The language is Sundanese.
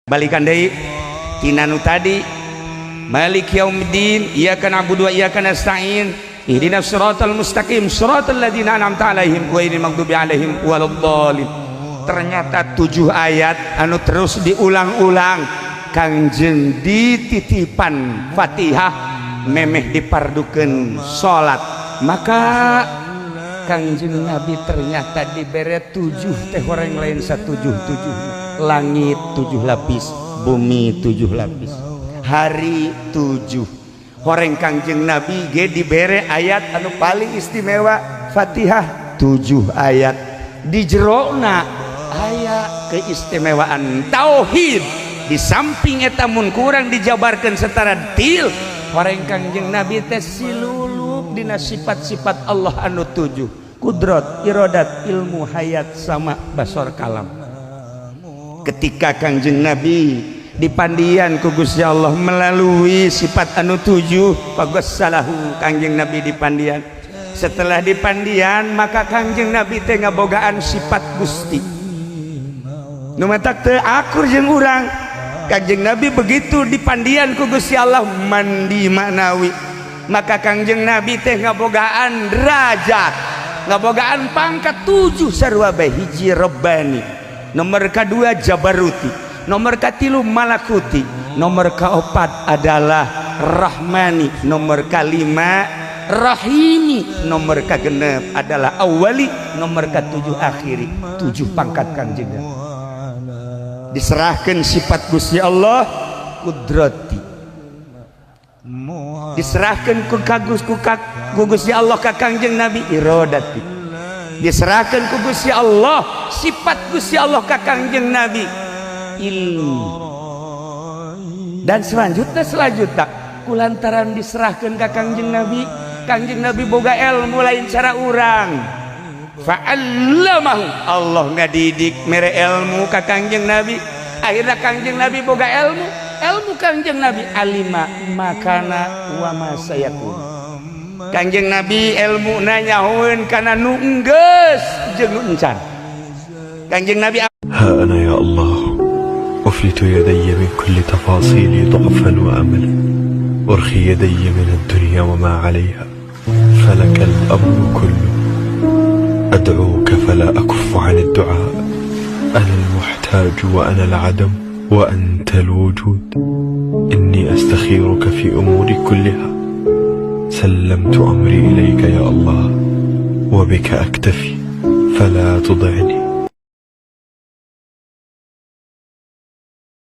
Balikan deui tina nu tadi. Malik yaumiddin, iyyaka na'budu wa iyyaka nasta'in, ihdinas siratal mustaqim, siratal ladzina an'amta 'alaihim ghairil maghdubi 'alaihim waladdallin. Ternyata tujuh ayat anu terus diulang-ulang Kangjeng dititipan Fatihah memeh dipardukeun salat. Maka Kangjeng Nabi ternyata dibere tujuh teh orang lain satujuh tujuh. Langit tujuh lapis, bumi tujuh lapis, hari tujuh. Horeng Kangjeng Nabi ge dibere ayat anu paling istimewa, Fatihah tujuh ayat. Di jerona aya keistimewaan tauhid. Di samping eta, mun kurang dijabarkan secara detail, horeng Kangjeng Nabi teh silulup dina sifat-sifat Allah anu tujuh: kudrat, irodat, ilmu, hayat, sama, basor, kalam. Ketika Kangjeng Nabi dipandian ku Gusti Allah melalui sifat anu tujuh, salahu Kangjeng Nabi dipandian. Setelah dipandian, maka Kangjeng Nabi teh ngabogaan sifat Gusti nu matak teu akur jeung urang. Kangjeng Nabi begitu dipandian ku Gusti Allah, mandi maknawi, maka Kangjeng Nabi teh ngabogaan derajat, ngabogaan pangkat tujuh sarua bae. Hiji, Rabbani. Nomor kedua, Jabaruti. Nomor katilu, Malakuti. Nomor keempat adalah Rahmani. Nomor kelima, Rahimi. Nomor kagenep adalah Awali. Nomor ketujuh, Akhiri. Tujuh pangkat Kangjeng Nabi diserahkan. Sifat Gusti Allah kudrati diserahkan ku kagus ku, ku Gusti Allah ka Kangjeng Nabi. Irodati diserahkan ku Gusti Allah, sifat Gusti Allah ka Kangjeng Nabi, ilmu. Dan selanjutnya, selanjutnya kulantaran diserahkan ka Kangjeng Nabi, Kangjeng Nabi boga ilmu lain cara urang. Fa'allamahu, Allah ngadidik, mere ilmu ka Kangjeng Nabi. Akhirnya Kangjeng Nabi boga ilmu. Ilmu Kangjeng Nabi alima makana wa ma sayakun. Kangjeng Nabi ilmu nyahoeun kana nu enggeus jeung nu encan. Kangjeng Nabi ها أنا يا الله أفلت يدي من كل تفاصيلي ضعفا وأملا. أرخي يدي من الدنيا وما عليها، فلك الأمر كله. أدعوك فلا أكف عن الدعاء. أنا المحتاج وأنا العدم وأنت الوجود. إني أستخيرك في أموري كلها. سلمت أمري إليك يا الله، وبك أكتفي، فلا تضعني.